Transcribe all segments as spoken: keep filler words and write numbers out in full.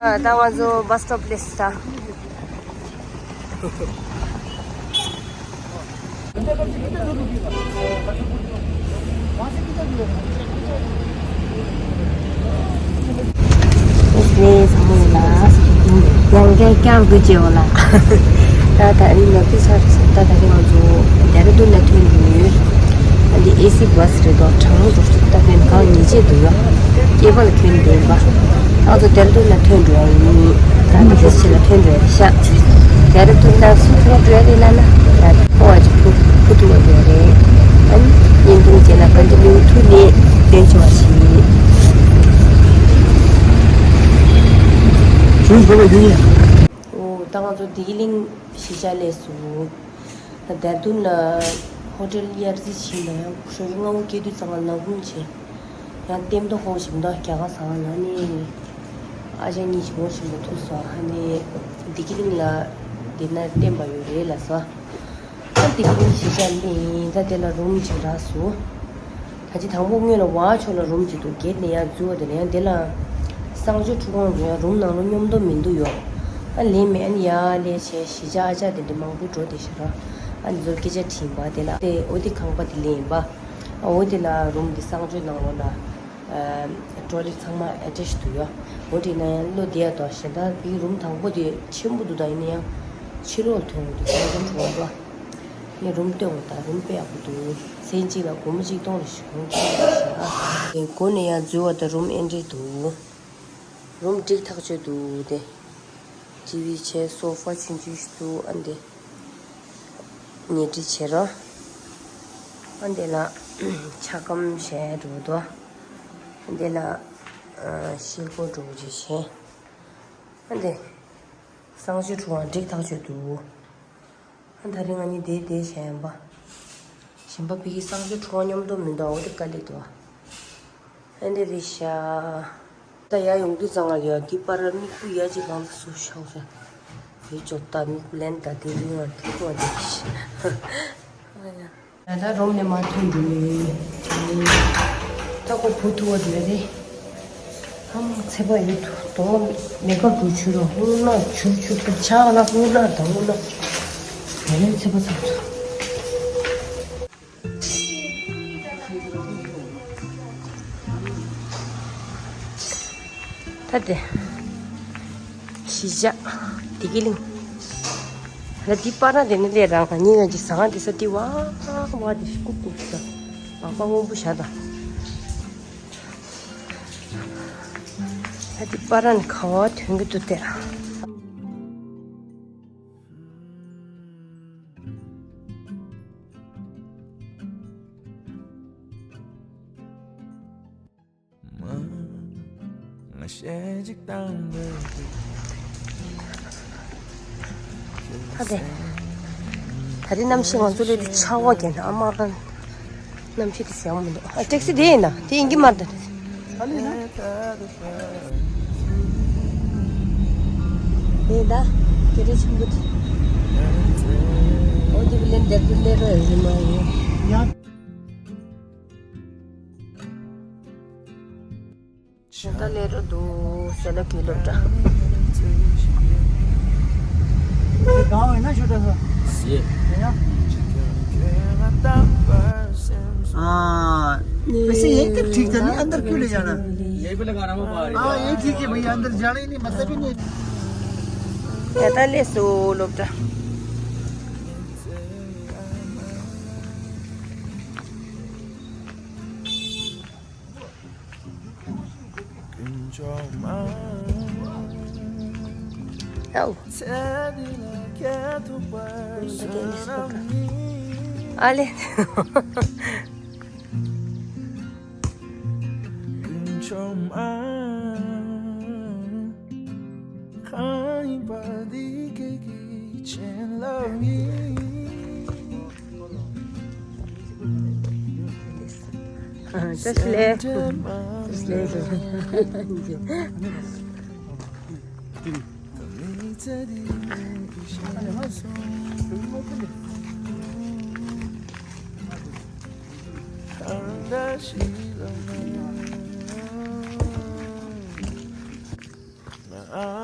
ད་ང་ཚོ་བྷ་སི་སི་ཊོབ་སླེབས་ད། ཨེ་ནས་བཟང་མོ་ཡོད་ལ། ཡང་བསྐྱར་བསྐྱར་དུ་བརྗེ་བ་ལ། ད་ད་ནི་ནོར་འཁྲུལ་ཆགས་སོང་། ད་ད་རེས་ང་ཚོ་ལྡེ་ར་ལྡུན་ལ་ཐོན་ཡོད། ཨ་འདི་ཨེ་སི་བྷ་སི་རེད་དོ། གྲང་མོ་འགྲོ་སྲིད། ད་ཕན་གང་ཉེས་ཆད་འདུག་ཡ། སྐྱེས་པ་ལ་ཁྱོན་བསྡད་པ། ང་ཚོ་ལྡེ་ར་ལྡུན་ལ་ཐོན་འགྲོ་ཡ་ཡིན། ད་ནི་དེ་ཕྱི་ལ་ཐོན་འགྲོ་ཡ་རེད་ཤག་ལྡེ་ར་ལྡུན་ལ་སུ་ཐུག་འགྲོ་ཡ་རེད་ལབ་ན། ད་ཕོ་བ་ཅིག་ཕུ་ཕུ་ཐུག་འགྲོ་ཡ་རེད། ཨ་ནི་བརྙན་ཐུང་རྗེས་ལ་ག་འདི་ལུས་ཐུག་ནས་སྟོན་ཆོག་པ་ཞིག་ཞུ་དགོས་པ་ཡིན། ཨོ། ད་ང་ཚོ་བདེ་སྐྱིད་གླིང་གཞིས་ཆགས་སླེབས་སོང་། ད་ལྡེ་ར་ལྡུན་ལ་ཧོ་ཊེལ་དབྱར་རྩི་ཕྱིན་ནས་ཡང་ཞོགས་ཀྱི་སྔ་པོ་སྐྱེས་དུས་ཙམ་པ་ནམ་གུང་བྱས། ཡང་ལྟད་མོ་ཧོ་ཞིག་འདུག་རྒྱ་གར་ཟ་ཁང་ལ་ནི། ཨ་ཅག་གཉིས་ཀྱིས་ངོ་ཤེས་པ་ཐུག་སོང་། ཨ་ནི་བདེ་སྐྱིད་གླིང་ལ་དེ་ན་བསྟན་པ་ཡོད་རེད་ལབ་སོང་། ཨ་བདེ་སྐྱིད་གླིང་གཞིས་ཆགས་སླེབས་ཡིན། ད་དེ་ལ་རུམ་ཅིག་རག་སོང་། ད་ཅི་དང་པོ་སྔོན་ལ་ཝ་ཕྱོགས་ལ་རུམ་ཅིག་འདུག་བརྒྱབ་ནས་ཡར་འཛུལ་བ་དེ་ལ་ཡང་དེ་ལ་གསང་སྤྱོད་ཁྲུས་ཁང་རུ་ཡང་རུམ་ནང་ལོགས་སྙོམས་སྒྲིག་མི་འདུག་ཡོ། ཨ་ལེན་མེད། ཨ་ནི་ཡར་ལེན་བྱས་གཞིས་ཆགས་ཨ་ཅག་དེ་འདྲ་མང་པོ་འགྲོ་བསྡད་ཤག་ར། ཨ་ནི་ཚོར་སྐད་ཆ་དྲིས་པ་དེ་ལ་དེ་འོ་དེ་ཁང་པ་དེ་ལེན་ཡིན་པ། ཨ་འོ་དེ་ལ་རུམ་དེ་གསང་སྤྱོད་ནང་ལོགས་ལ། ཊོའི་ལེཊ་ཚང་མ་ཨེ་ཊེཆ་འདུག་ཡོ། འོ་དེ་ན་ཡང་བློ་བདེ་ཡ་དོ། གཞན་དག་བི་རུམ་དང་པོ་དེ་ཆེན་པོ་འདུག་ད་ཡིན་ན་ཡང་ཕྱི་ལོགས་ཐོན་འདུག་གསང་སྤྱོད་ཁྲུས་ཁང་པ། ངས་རུམ་སྟོན་འོ་ད་རུམ་དཔེ་ཡག་པོ་འདུག་མཚན་གཅིག་ལ་སྒོར་མོ་གཅིག་སྟོང་རེ་ཞིག་ཡོང་ཆོག་ཤག་ཨ་དེ་སྒོ་ནས་ཡར་འཛུལ་བ་དང་རུམ་ཨེ་འདྲས་འདུག་རུམ་འགྲིག་ཐག་ཆོད་འདུག་དེ་ཊི་ཝི་བྱས་སོ་ཕ་ཆུང་ཆུང་ཞིག་འདུག་ཨ་འདི་ཉལ་ཁྲི་བྱེད་རོགས། ཨ་འདི་ལ་ཆ་སྒམ་བྱས་འགྲོ་འདུག་ཨ་འདི་ལ་ཤེལ་སྒོ་འགྲོ་རྒྱུ་བྱས། ཨ་འདི་གསང་སྤྱོད་ཁྲུས་ཁང་འགྲིག་ཐག་ཆོད་འདུག་ཨ་ད་རིང་ང་གཉིས་བསྡད་བསྡད་བྱས་ཡིན་པ། གཞན་པ་ཕ་གི་གསང་སྤྱོད་ཁྲུས་ཁང་སྙོམས་སྒྲིག་མི་འདུག་འོ་དེ་དཀའ་ལས་འདུག་ཨ་འདི་རེད་ཤག་ད་ཡར་ཡོང་དུས་ཙང་ང་ཡ་འདི་པར་མིག་དཔེ་ཡ་གཅིག་གང་དུ་སུ་ཤོག་ཟེར། དེ་ཅོག་ད་མིག་དཔེ་ལེན་ད་དེ་རིང་ང་དེ་ཁོ་དེ་ཤག་ད་ལྟ་རུམ་ནས་མར་ཐོན་འགྲོ་ཡི། ད་ཁོ་བུ་ཐུག་པ་དེ་རེད། ཨམ་ཚད་པ་ཡོད་དོ། མེ་ཀབ་འགྲོ་ཆུ་རོ་སྔོ་ནག་ཆུར་ཆུར་དུ་ཆག་ལ་སྔོ་ནག་དང་སྔོ་ནག་དེ་རིང་ཚད་པ་ཚང་ཚོ། ད་དེ། གཞིས་ཆགས་བདེ་སྐྱིད་གླིང་། ལ་འདི་པར་དེ་ནི་ལས་རང་ག་ཉིན་ང་ཅིག་ཟ་ཁང་དེ་ས་དེ་བ་བ་དེ་ཤི་ཀུག་ཀུག་ད་མག་པ་སྔོན་པོ་བཞག་ད། ལ་འདི་པར་ནི་ག་བ་ཐོན་གི་འདུག་དེ། ད་དེ། ད་རེས་གནམ་གཤིས་ང་ཚོ་སླེབས་དུས་ཆར་པ་བརྒྱབ་ན་ཨ་མ། གནམ་གཤིས་དེ་ཟེར་ཡག་མི་འདུག་ཨ་ཊེག་སི་དེ་ཡིན་ན་དེ་ཡིན་གྱི་མ་རེད་ད། དེ་ད་སྐད་རིགས་ཆེན་པོ་དེ། འོ་དེ་བི་ལེན་དེར་དུ་ལེ་རོ་ཡོད་མ་ཡིན། ད་ལས་རོ་འདུག་ཟེར་ན་གུས་སློབ་གྲྭ། हाँ, वैसे यही तो ठीक था नहीं, अंदर क्यों ले जाना? यहीं पे लगाना वो बाहर। हाँ, ये ठीक है भैया, अंदर जाना ही नहीं, मतलब ही नहीं। ད་ལས་སོ་སློབ་གྲྭ། ཨའོ། ཨ་ལེ།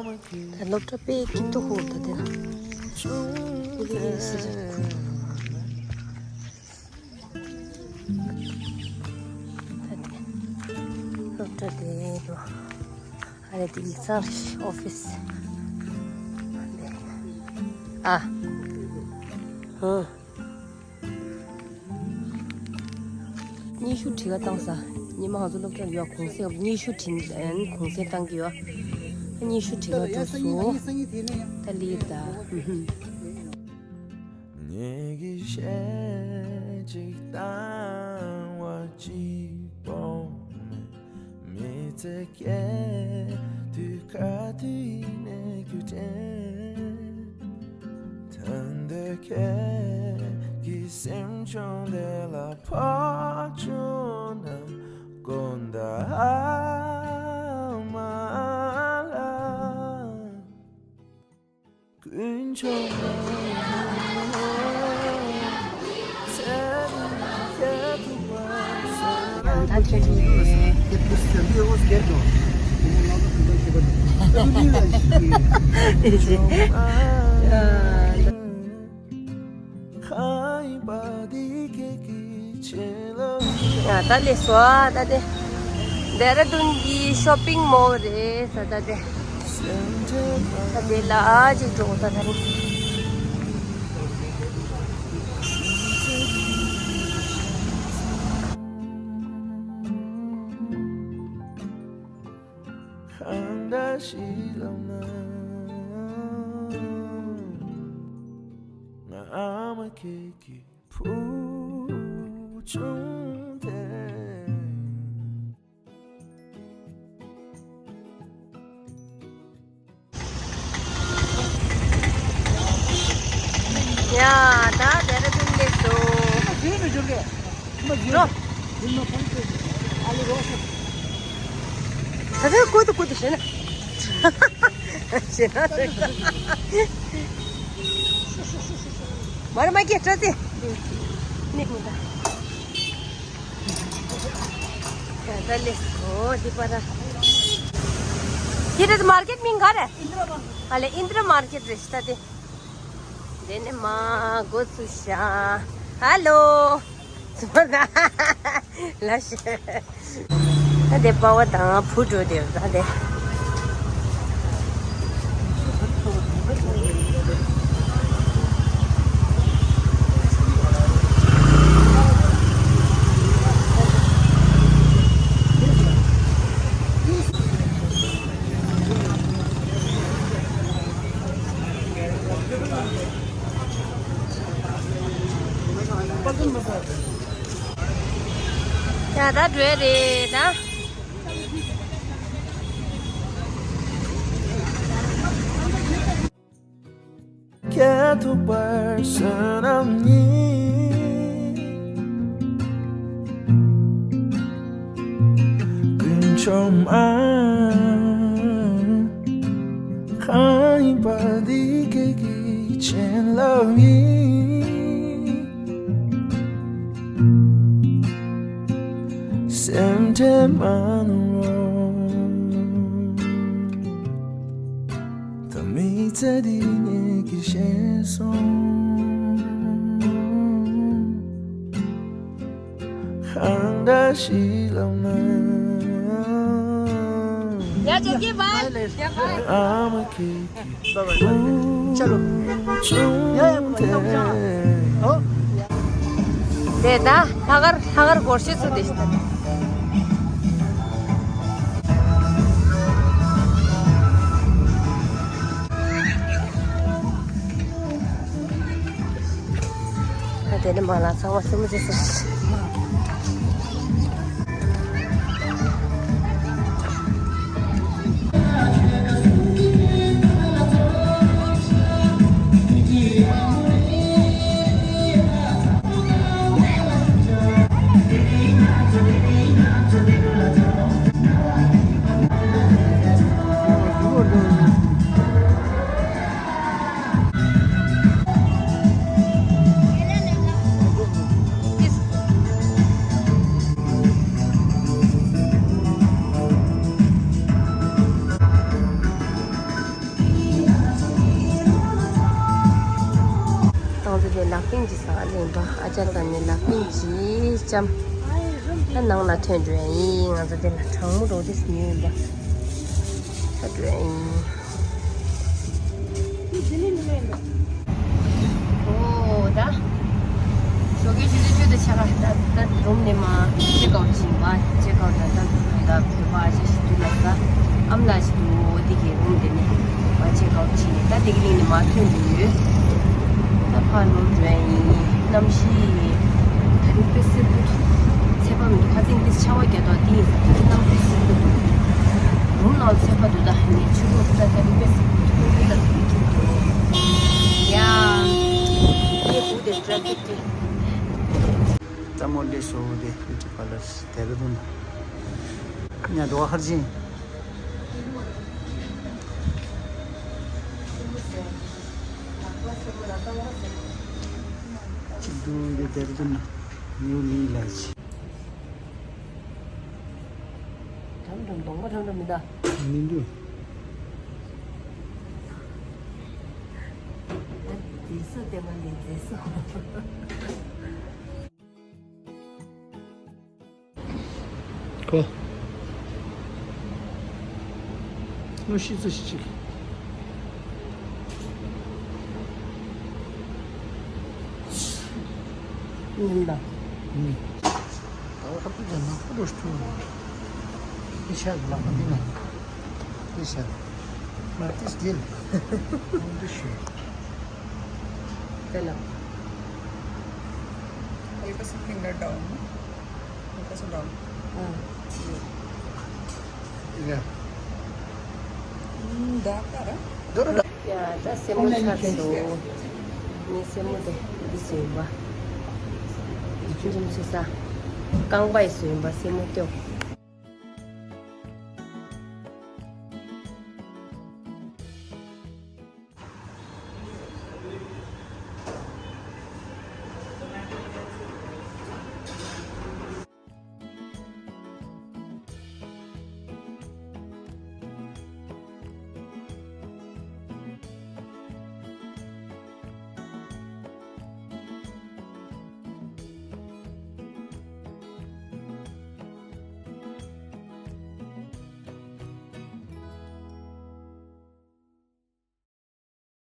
ད་སློབ་གྲྭ་དཔེ་སྐྱིད་སྡུག་ཧོ་ད་དེ་ན། ཨེ་ཟེར། ད་དེ་སློབ་གྲྭ་དེ་དུ། ཨ་རེ་དེ་ཡིག་ཚང་རེད། ཨོ་ཕིས། ཨ། ཧུ། སྙན་ཞུ་བྲིས་ཀ་བཏང་ས། ཉི་མ་ང་ཚོ་སློབ་གྲྭར་ཡོད་གུང་སེང་སྙན་ཞུ་བྲིས་གུང་སེང་བཏང་གི་ཡོད། སྙན་ཞུ་བྲིས་ཀ་འགྲོ་སོང་། ད་ལི་ད། ངེད་ཀྱི་གཞས་ཅིག་བཏང་བ་ཅིག་པོ་མེད། མི་ཚེ་སྐྱེལ་དུས་ག་དུས་ནས་རྒྱུ་དྲན། ད་འདོད་ཁྱེད་ཀྱི་སེམས་ཆུང་དེ་ལ་ཕོག་བྱུང་ན་དགོངས་དག་ཨ་མ་ལགས། ཡ་ད་ལེ་སོ་ད་དེ། ཌེ་ར་ཌུན་གྱི་ཤོ་པིང་མོལ་རེད་ས་ད་དེ། ད་དེ་ལ་ཨ་ཅིག་འགྲོ་ད་ད་རེད། གང་འདྲ་ཞིག་ལབ་ན། ང་ཨ་མ་ཁྱེད་ཀྱི་བུ་ཆུང་དེ། ཡ་ད་ཌེ་ར་ཌུན་སླེབས་སོང་། འགྲོ། ད་ལྟ་ཀུ་ཏུ་ཀུ་ཏུ་ཞེ་ན། ཞེ་ན། མ་ར་མ་སྐད་སྤྲོ་སྟེ། ནི་མི་འདའ། ད་ལེ་སོ་འདི་པ་ར། འདི་ར་མར་ཀེཊ་མིང་ག་རེ། ཨ་ལེ་ཨིན་དྲ་མར་ཀེཊ་རེད་ཤི་ད་དེ། དེ་ནས་མ་འགོ་ཚུགས་ཤག་ཧ་ལོ། ལ་ཤ། ད་དེ་པ་བ་དང་བུ་འགྲོ་དེ་ད་དེ། ཡ་ད་འགྲོ་ཡ་རེད་ད། སྐྱེལ་ཐུབ་པར་བསོད་ནམས་ཉིད། རྒྱུན་ཆད་མ། གང་ཡིན་པ་འདི་ཁྱེད་ཀྱི་བྱིན་རླབས་ཡིན། སེམས་ཁྲལ་མ་གནང་རོགས། ད་མི་ཚེ་འདི་ངེད་ཀྱིས་ཤེས་སོང་། གང་འདྲ་ཞིག་ལབ་ན། ཡ་ཇོ་ཀེ་བཱའི། ཡ་བཱའི། ཨ་མ་ཁྱེད་ཀྱི་བུ་ཆུང་དེ། དེ་ད་ལྷག་དཀར་ལྷག་དཀར་སྒོར་གཞས་ཚུགས་ཏེ་ཤི་ད། ད་དེ་ནས་མ་ལ་ཚང་མ་སེམས་མ་ཆེ་ཟེར། ལག་པིང་ཅི་ཟ་ལེན་པ་ཨ་ཅག་ད་ནི་ལག་པིང་ཅི་ཅམ། ད་ནང་ལ་ཐོན་འགྲོ་ཡ་ཡིན། ང་ཚོ་དེ་ལ་གྲང་མོ་འགྲོ་དེ་ཉོས་ཡིན་པ། ད་འགྲོ་ཡ་ཡིན། ཨོ་ད། ཞོགས་ཀའི་ཆུ་ཚོད་བཅུ་དང་ཕྱེད་ཀ་ད་ད་རུམ་ནས་མ་ཅེག་ཨའུཊ་བྱིན་པ་ཅེག་ཨའུཊ་ད་ད་ད་བོད་པ་ཨ་ཅག་ཞིག་འདུག་ལ་ས་ཨམ་ལགས་ཞིག་འདུག་འོ་དེ་གི་རུམ་དེ་ནས་མ་ཅེག་ཨའུཊ་བྱིན་ད་དེ་གི་ནས་མ་ཐོན་འདུག་ཡོད། ད་ཕར་ལོག་འགྲོ་ཡ་ཡིན། གནམ་གཤིས་ད་རིང་དཔེ་སེར་པོ་འདུག་ཚད་པ་མི་འདུག་ཁ་སང་འདི་ཆར་པ་བརྒྱབ་དོག་འདི་ཡིན་ས་ད་གནམ་དཔེ་སེར་པོ་འདུག་རུམ་ནང་ཚད་པ་འདུག་ད་ངས་ཆུ་ལོག་ད་ད་རིང་དཔེ་སེར་པོ་འདུག་ཁོང་ཚོ་ད་དུང་ཁྱེར་འགྲོ་ཡ། ངས་ཧུ་དེ་ཊ་ཕིག་དེ། ད་མོ་ལེ་སོ་དེ་བྷིའུ་ཊི་པར་ལར་དེ་རུ་འདུག་ཉ་འགྲོ་བ་ཧར་ཅིང་། གཅིག་ཏུ་འདི་དེར་འདུག་ན་ཉུ་ལི་ལ་ཆི། དམ་དམ་གདོང་པ་དམ་དམ་མི་གདའ། མི་འདུག་ད་མཛེས་སོ་དེ་མ་ནི་མཛེས་སོ། ཁོ། ལོ་ཤི་ཙི་ཤི་ཅིག་ཉིན་ལ། ཉིན། ད་བ་ཁ་ཏུ་ཅན་ན་ཁོ་ལོ་ཤི་ཐུ། ཤི་ཤ་ལ་ཁ་ཏི་ན། ཤི་ཤ། མ་ཏིས་ཌིལ། ཁོང་དུ་ཤི། དེ་ལ། Focus finger down. Focus down. ཨ། ཡ། ད་ག་ར། ཡ་ད་སེན་མོ་ཆགས་སོང་། ངའི་སེན་མོ་དེ་འདི་བཟོས་ཡིན་པ། འདི་ཚོ་ས། རྐང་པ་ཡི་བཟོས་ཡིན་པ་སེན་མོ་སྐྱོ།